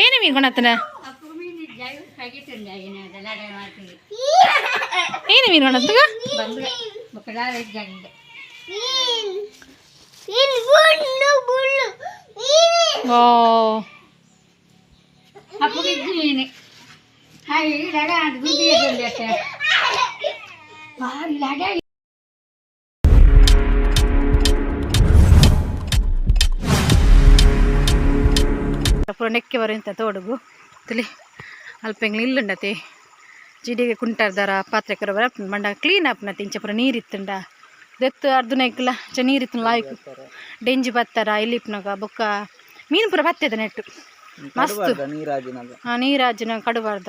ಏನೇ ಮೀನು ಕೊಣತ್ತನ? ಏನೇ ಮೀನು ಕೊಣತ್ತಗ? ಓ ಪೂರ ನೆಕ್ಕೆ ಬರ ತೋಡುಗು ತುಲಿ ಅಲ್ಪ ಎಂಗ್ಲ ಇಲ್ಲುಂಡತೆ ಜಿಡಿಗೆ ಕುಂಟಾರ್ದಾರ ಪಾತ್ರೆ ಕರ ಬರ ಮಂಡ ಕ್ಲೀನ್ ಆಪ್ನತೆ ಇಂಚ ಪೂರ ನೀರಿತ್ತುಂಡ ದೆತ್ತು ಅರ್ಧನ ಇಕ್ಲ ಇಂಚ ನೀರಿತ್ತು ಲಾಯ್ಕ್ ಡೆಂಜಿ ಬತ್ತಾರ ಇಲ್ಲಿಪ್ನಾಗ ಬೊಕ್ಕ ಮೀನು ಪೂರ ಬತ್ತದ ನೆಟ್ಟು ಮಸ್ತ್. ನೀರಾಜಿನಾಗ. ಆ ನೀರಾಜಿನ ಕಡುಬಾರ್ದ.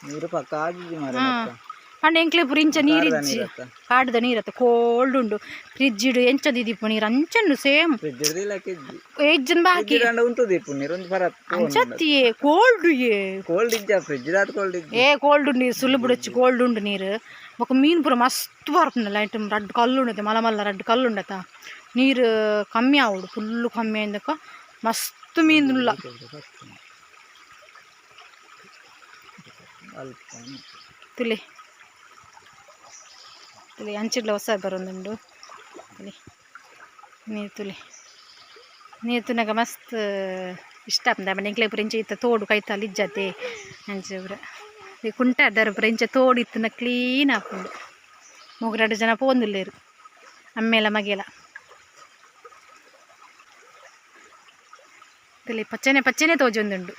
ನೀರು ಪಕ್ಕ ಆಜಿಜಿ ಮಾರ್ರೆ. ಹಾ. ಪಂಡ ಎಂಕ್ಲೆ ಪೂರ ಇಂಚ ನೀರಿಜ್ಜಿ. ಕಾಡ್ದ ನೀರತ್ತ ಕೋಲ್ಡ್ ಉಂಡು. ಫ್ರಿಜ್ ಇಡು ಎಂಚ ದಿದಿಪ್ಪು ನೀರು ಅಂಚನ್ನು ಸೇಮ್. ಫ್ರಿಜ್ ಹಿಡ್ದಿಲ್ಲ ಕಿಜ್ಜಿ. ಎಜ್ಜನ್ ಬಾಕಿ. ಫ್ರಿಜ್ ಉಂಟು ದೀಪು ನೀರು ಒಂದು ಬರತ್. ಅಂಚತ್ತಿಯೇ ಕೋಲ್ಡ್ ಯೇ. ಕೋಲ್ಡ್ ಇಜ್ಜ, ಫ್ರಿಜ್ ದಾತ್ ಕೋಲ್ಡ್ ಇಜ್ಜಿ. ಏ ಕೋಲ್ಡ್ ಉಂಡು ನೀರು, ಸುಳ್ಳು ಬಿಡೊಚ್ಚು, ಕೋಲ್ಡ್ ಉಂಡು ನೀರು. ಬೊಕ್ಕ ಮೀನು ಪೂರ ಮಸ್ತ್ ಬರ್ಪುಂಡಲ್ಲ ಐಟಮ್. ರಡ್ಡ್ ಕಲ್ಲು ಉಂಡತೆ, ಮಲ್ಲ ಮಲ್ಲ ರಡ್ಡ್ ಕಲ್ಲು ಉಂಡತ. ನೀರು ಕಮ್ಮಿ ಆವೊಡು, ಫುಲ್ಲು ಕಮ್ಮಿ ಆಯಿಂದಕ್ಕ ಮಸ್ತ್ ಮೀನುಲ್ಲ. ಅಲ್ಪ. ತುಲಿ ತುಲಿ ಅಂಚಿಡ್ಲ ಹೊಸ ಬರೊಂದುಂಡು. ತುಲಿ ನೀರು, ತುಲಿ ನೀರು ತೂನಗ ಮಸ್ತ್ ಇಷ್ಟ ಆಪುಂಡು. ಆಂಡ ಎಂಕ್ಲೆ ಪೂರ ಇಂಚ ಇತ್ತ ತೋಡು ಕೈತಲ್ ಇಜ್ಜತೆ. ಅಂಚ ಪೂರ ಈ ಕುಂಟಾರ್ದಾರ ಪೂರ ಇಂಚ ತೋಡು ಇತ್ತುಂಡ ಕ್ಲೀನ್ ಆಪುಂಡು. ಮೂರು ರಡ್ಡ್ ಜನ ಪೋವೊಂದುಲ್ಲೆರ್, ಅಮ್ಮೆಲ ಮಗೆಲ. ತುಲಿ ಪಚ್ಚನೆ ಪಚ್ಚನೆ ತೋಜೊಂದುಂಡು.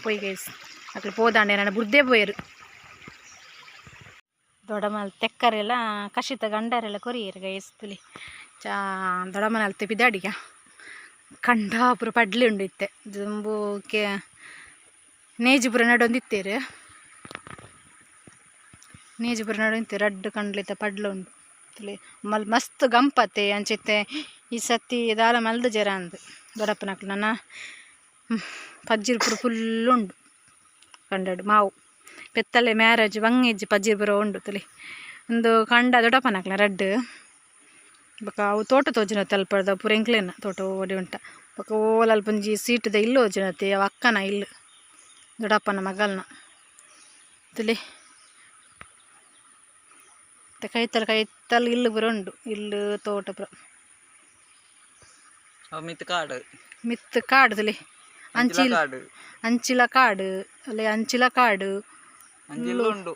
ಪೋಯಿ ಗೈಸ್, ಅಕ್ಲು ಪೋದಾಂಡ ನನ ಬುರ್ದೇ ಪೋಯೆರ್. ದೊಡ್ಡಮಲ್ ತೆಕ್ಕರೆಲ್ಲ ಕಶಿತ ಗಂಡರೆಲ್ಲ ಕೊರಿಯೆರ್ ಗೈಸ್. ತುಲಿ ಚಾ ದೊಡ್ಡಮ್ಮನಲ್ತೆ ಪಿದಾಡಿಗ ಕಂಡ ಪೂರ ಪಡ್ಲಿ ಉಂಡು ಇತ್ತೆ. ದುಂಬು ಕೆ ನೇಜಿ ಪೂರ ನಡೊಂದಿತ್ತೇರು, ನೇಜಿ ಪೂರ ನಡೊಂದಿತ್ತೆ. ರಡ್ಡ್ ಕಂಡ್ಲಿತ್ತ ಪಡ್ಲು ಉಂಡು. ತುಲಿ ಮಲ್ ಮಸ್ತ್ ಗಂಪತ್ತೆ. ಅಂಚಿತ್ತೆ ಈ ಸತಿ ದಾಲ ಮಲ್ದ್ ಜರ ಅಂದ್ ದೊಡ್ಡಪ್ಪನಕ್ಲು. ನನ ಪಜ್ಜಿರ್ ಪೂರ ಫುಲ್ ಉಂಡು ಕಂಡಡ್. ಮಾವು ಪೆತ್ತಲೆ ಮ್ಯಾರೇಜ್ ಬಂಗೆಜ್ಜಿ ಪಜ್ಜಿರ್ ಪೂರ ಉಂಡು. ತುಲಿ ಉಂದು ಕಂಡ ದೊಡ್ಡಪ್ಪನಕ್ಲ ರಡ್ಡ್. ಬೊಕ ಅವು ತೋಟ ತೋಜುನತೆ ಅಲ್ಪದ ಪೂರ ಎಂಕ್ಲೆನ ತೋಟ ಓಡಿ ಉಂಟ. ಬೊಕ ಓಲ ಅಲ್ಪ ಒಂಜಿ ಸೀಟುದ ಇಲ್ಲು ತೋಜುನತೆ, ಅವು ಅಕ್ಕನ ಇಲ್ಲು, ದೊಡ್ಡಪ್ಪನ ಮಗಲ್ನ. ತುಲಿ ಕೈತಲ್ ಕೈತಲ್ ಇಲ್ಲು ಪೂರ ಉಂಡು, ಇಲ್ಲು ತೋಟ ಪೂರ. ಅವು ಮಿತ್ ಕಾಡು. ಮಿತ್ತು ಕಾಡು ತುಲಿ ಅಂಚಿಲ್. ಕಾಡು. ಅಂಚಿಲ ಕಾಡು ಅಲ್ಲೇ, ಅಂಚಿಲ ಕಾಡು. ಅಂಚಿ ಇಲ್ಲುಂಡು.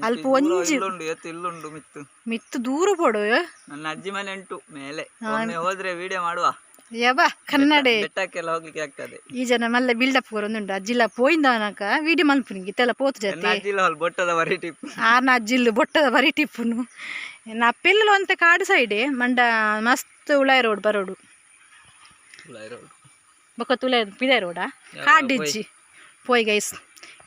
ಅಲ್ಪ ಒಂಜಿ- ಇಲ್ಲುಂಡು ಎತ್ತು ಇಲ್ಲುಂಡು ಮಿತ್ತು. ಮಿತ್ತು ದೂರ ಪೋಡು. ನನ್ನ ಅಜ್ಜಿ ಮನೆ ಉಂಟು ಮೇಲೆ. ಒಮ್ಮೆ ಹೋದ್ರೆ ವಿಡಿಯೋ ಮಾಡುವ. ಯಬಾ ಕನ್ನಡೆ. ಬೆಟ್ಟಕ್ಕೆಲ್ಲ ಹೋಗ್ಲಿಕ್ಕೆ ಆಗ್ತದೆ. ಈ ಜನ ಮಲ್ಲ ಬಿಲ್ಡಪ್ ಕೊರೊಂದುಂಡು. ಅಜ್ಜಿಲ ಪೋಯಿಂದಾನಕ ವಿಡಿಯೋ ಮಲ್ಪುನಿಗೆ ಇತ್ತೆಲ್ಲ ಪೋತು ನನ್ನ ಜೊತೆ. ಅಜ್ಜಿಲ ಹೊಲ್ ಬೊಟ್ಟದ ವರಿಟಿ. ಆರ್ನ ಅಜ್ಜಿಲ್ಲು ಬೊಟ್ಟದ ಬರಿ ಟಿಪ್ಪುನು. ಅಪ್ಪೆಲ್ಲ ಒಂತೆ ಕಾಡು ಸೈಡೆ ಮಂಡ ಮಸ್ತ್ ಉಳಾಯಿ ರೋಡ್ ಬರೋಡು. ಬೊಕ್ಕ ತುಲೆ ಪಿದಾಯಿ ರೋಡಾ ಕಾಡಿಜ್ಜಿ. ಪೋಯಿ ಗೈಸ್,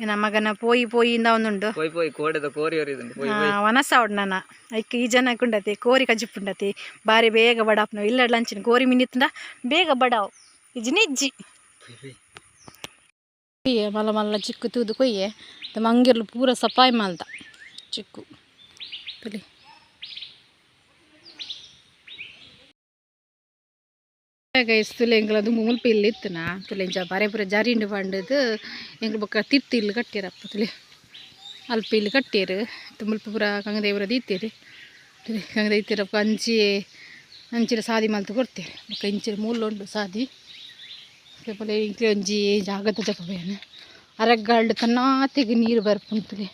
ಏನ ಮಗನ ಪೋಯಿ ಪೋಯಿ ಇಂದ ಒಂದುಂಡು. ಪೋಯ್ ಪೋಯ್, ಕೋಡೆದ ಕೋರಿ ಒರಿದುಂಡು, ಪೋಯ್ ಪೋಯ್. ವನಸ ಉಂಡು ನನ. ಐಕ್ ಈ ಜನಕ್ಕೆ ಉಂಡತಿ ಕೋರಿ ಕಜಿಪುಂಡತಿ ಬಾರಿ ಬೇಗ ಬಡಾಪ್ನ ಇಲ್ಲ. ಲಂಚಿನ ಕೋರಿ ಮಿನಿತ್ತುಂಡ ಬೇಗ ಬಡಾವ್ ಇಜ್ಜಿ ನಿಜ್ಜಿ. ಕೊಯ್ಯೆ ಮಲ್ಲ ಮಲ್ಲ ಚಿಕ್ಕು ತೂದು ಕೊಯ್ಯೆ. ಮಂಗಿರ್ಲು ಪೂರ ಸಪಾಯಿ ಮಲ್ದ ಚಿಕ್ಕು. ತುಲಿ ಗೈಸ್, ತುಲೆ ಎಂಕ್ಲ ದುಂಬು ಮುಲ್ಪ ಇಲ್ಲು ಇತ್ತುನಾ. ತುಲೆ ಇಂಚ ಬಾರೆ ಪೂರ ಜಾರಿಂಡು ಪಂಡುದು ಎಂಕ್ಲು ಬೊಕ್ಕ ತಿರ್ತು ಇಲ್ಲು ಕಟ್ಟಿರಪ್ಪ. ತುಲೆ ಅಲ್ಪ ಇಲ್ಲು ಕಟ್ಟಿರು. ಮುಲ್ಪ ಪೂರ ಕಂಗದೇವರ ದೀತೆರ್. ತುಲೆ ಕಂಗದ ಇತ್ತೀರಪ್ಪ. ಅಂಚಿ ಅಂಚಿನ ಸಾದಿ ಮಲ್ತ್ ಕೊಡ್ತೇವೆ. ಬೊಕ್ಕ ಇಂಚಿನ ಮೂಲು ಉಂಡು ಸಾದಿ. ಪೋಲೆ ಇಂಕ್ಲೆ ಒಂಜಿ ಜಾಗದ ಜಪಬೇನೆ ಅರೆಗಾಲ್ಡ್ ತನ್ನಾತೆಗ್ ನೀರು ಬರ್ಪುಂಡು. ತುಲೆ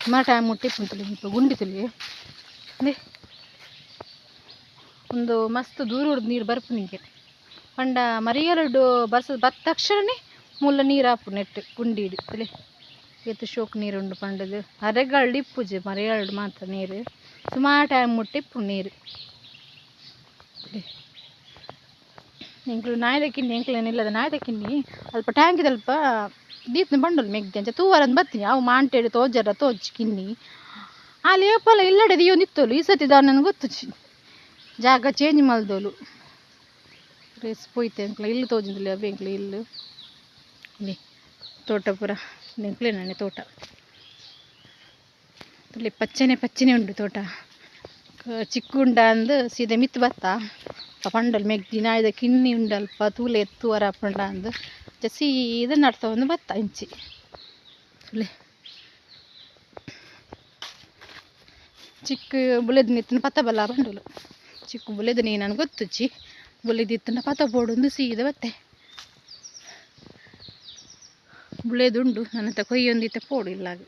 ಸುಮಾರು ಟೈಮ್ ಮುಟ್ಟಿ ತುಲೆ ಮುಲ್ಪ ಗುಂಡಿ. ತುಲೆ ಅಂದೆ ಒಂದು ಮಸ್ತ್ ದೂರಡ್ದು ನೀರು ಬರ್ಪುನಿಗೆ ಪಂಡ ಮರಿಯಲಡು ಬರ್ಸದ ಬತ್ತ ತಕ್ಷಣನೇ ಮೂಲ ನೀರು ಆಪುಂಡು ನೆಟ್ ಗುಂಡಿಡ್. ತುಲೆ ಏತ್ ಶೋಕ್ ನೀರುಂಡು ಪಂಡುದು. ಅರೆಗಾಲ್ಡ್ ಇಪ್ಪುಜಿ, ಮರಿಯಲಡ್ ಮಾತ್ರ ನೀರು ಸುಮಾರು ಟೈಮ್ ಮುಟ್ಟಿ ಇಪ್ಪುಂಡು ನೀರು. ಎಂಕ್ಲು ನಾಯ್ದ ಕಿನ್ನಿ, ಎಂಕ್ಲೆನ ಇಲ್ಲದ ನಾಯ್ದ ಕಿನ್ನಿ ಅಲ್ಪ ಟ್ಯಾಂಕಿದಲ್ಪ ದೀತ್ನ ಬಂಡಲ್ ಮೆಗ್ದಿ. ಅಂಚ ತೂವರಂದ್ ಬತ್ತೀನಿ. ಅವು ಮಾಂಟೆಡ್ ತೋಜರ ತೋಜ್ ಕಿನ್ನಿ ಅಲ್ಲಿ ಏಪಲ ಇಲ್ಲಡೆ ದೀಯೊಂದಿತ್ತೊಲು. ಈ ಸತಿ ದಾದ ನನ್ಗೆ ಗೊತ್ತುಜಿ, ಜಾಗ ಚೇಂಜ್ ಮಲ್ದೋಲು. ರೇಸ್ ಪೋಯ್ತೆ. ಎಂಕ್ಲ ಇಲ್ಲು ತೋಜುಂದಿಲ್ಲ. ಅವೆ ಎಂಕ್ಲ ಇಲ್ಲು. ಇಲ್ಲಿ ತೋಟ ಪೂರ ಎಂಕ್ಲೆನನೆ ತೋಟ. ಇಲ್ಲಿ ಪಚ್ಚನೆ ಪಚ್ಚನೆ ಉಂಡು ತೋಟ. ಚಿಕ್ಕುಂಡ ಅಂದು ಸೀದಾ ಮಿತ್ತು ಬತ್ತ. ಅಲ್ಪ ಪಂಡಲ್ ಮೆಗ್ದಿ ನಾಯಿದ ಕಿನ್ನಿ ಉಂಡಲ್ಪ ತೂಲೆ ತೂವರ ಆಪುಂಡ ಅಂದ್ ಸೀದ ನಡ್ತೊಂದು ಬತ್ತ ಇಂಚಿ ತೂಲೆ. ಚಿಕ್ಕ ಬುಲೆದ್ ನಿತ್ತಿನ ಪತ್ತ ಬಲ್ಲ ಪಂಡಲು. ಚಿಕ್ಕ ಬುಲೆದ್ ನೀನನ್ ಗೊತ್ತುಜ್ಜಿ, ಬುಲೆದಿತ್ತಿನ ಪತ್ತ ಬೋಡೊಂದು ಸೀದ ಬತ್ತೆ. ಬುಳೆದುಂಡು ನನ್ನತ್ತ ಕೊಯ್ಯೊಂದಿತ್ತೆ ಪೋಡು ಇಲ್ಲಾಗ.